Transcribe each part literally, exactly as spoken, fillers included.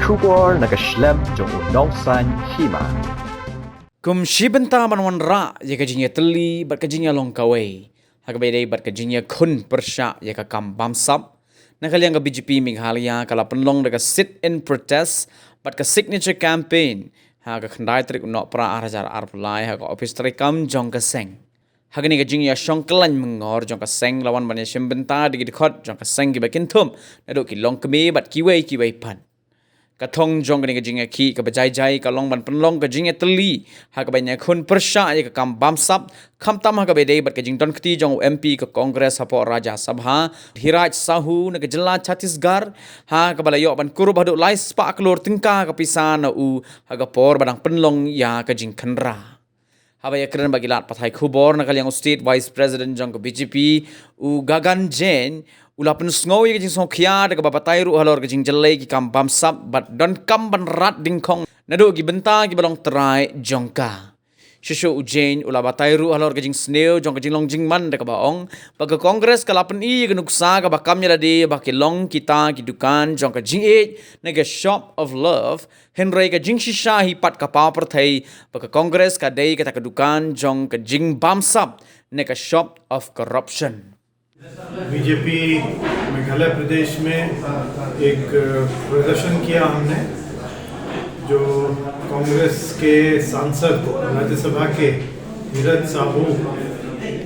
Khubor na ka shlem jong u Nongsaiñ Hima. Kum shi bynta ban wanrah ïa ka jingïatylli bad ka jingïalong kawei ha kaba ïadei bad ka jingïakhun pyrshah ïa ka kam bamsap, na ka liang ka B J P Meghalaya ka la pynlong da ka sit-in protest bad ka signature campaign ha ka khyndai tarik u Nohprah ar hajar arphew lai ha ka ophis treikam jong ka seng. Ha kane ka jingïashong kyllaiñ myngor jong ka seng la wan ban ïashim bynta da ki dkhot jong ka seng kiba kynthup naduh ki longkmie bad kiwei kiwei pat. Ka thong jong kane ka jingïakhih kaba jai jai ka long ban pynlong ka jingïatylli ha kaba ïakhun pyrshah ïa ka kam bamsap, khamtam ha kaba ïadei bad ka jingdonkti jong u M P ka Congress hapoh Rajya Sabha, Dhiraj Sahu na ka jylla Chhattisgarh, ha kaba la ïoh ban kurup haduh lai spah klur tyngka ka pisa na u ha ka por ba dang pynlong ïa ka jingkhynra. Haba ïakren bad ki lad pathai khubor na ka liang u State Vice President jong ka B J P, u Gagan Jain, u la pynsngew ïa ka jingsngewkhia da kaba batai ruh halor ka jingjyllei ki kam bamsap bad donkam ban rat dyngkhong naduh ki bynta kiba long trai jong ka. Shuh shuh u Jain u la batai ruh halor ka jingsniew jong ka jinglong jingman da kaba ong ba ka Congress ka la pyni ïa ka nuksa kaba kam ïa lade ba ki long kita ki dukan jong ka jingïeit ne ka shop of love, hynrei ka jingshisha hi pat ka paw pyrthei ba ka Congress ka dei kata ka dukan jong ka jingbamsap ne ka shop of corruption. BJP Meghalaya प्रदेश में एक प्रदर्शन किया हमने, जो कांग्रेस के सांसद राज्यसभा के धीरज साहू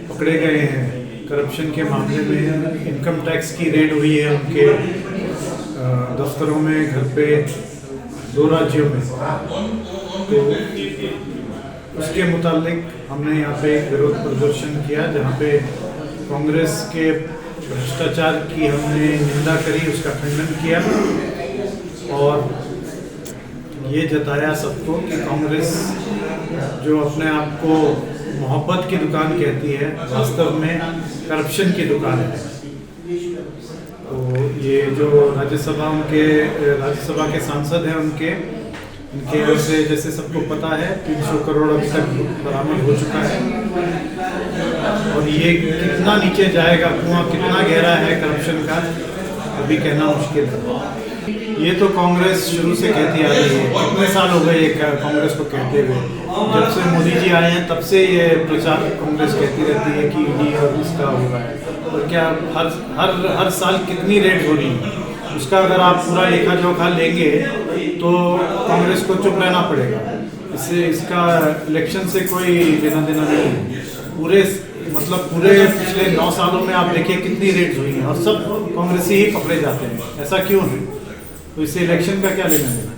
पकड़े गए हैं। करप्शन के मामले में इनकम टैक्स की रेड हुई है उनके अ, दफ्तरों में, घर पे, दो राज्यों में। तो उसके मुतालिक हमने यहाँ पे एक विरोध प्रदर्शन किया, जहाँ पे कांग्रेस के भ्रष्टाचार की हमने निंदा करी, उसका खंडन किया और ये जताया सबको कि कांग्रेस जो अपने आप को मोहब्बत की दुकान कहती है, वास्तव में करप्शन की दुकान है। तो ये जो राज्यसभा उनके राज्यसभा के सांसद हैं उनके इनके यहाँ से जैसे सबको पता है तीन सौ करोड़ अभी तक बरामद हो चुका है और ये कितना नीचे जाएगा, कुआं कितना गहरा है करप्शन का, अभी कहना मुश्किल है। ये तो कांग्रेस शुरू से कहती आ रही है, कितने साल हो गए ये कांग्रेस को कहते हुए। जब से मोदी जी आए हैं तब से ये प्रचार कांग्रेस कहती रहती है कि ईडी और इसका हो रहा है। और क्या हर हर हर साल कितनी रेड हो रही है, उसका अगर आप पूरा लेखा जोखा लेंगे तो कांग्रेस को चुप रहना पड़ेगा। इससे इसका इलेक्शन से कोई लेना देना नहीं है। पूरे मतलब पूरे पिछले नौ सालों में आप देखिए कितनी रेड्स हुई हैं और सब कांग्रेसी ही पकड़े जाते हैं। ऐसा क्यों है? तो इससे इलेक्शन का क्या लेना देना?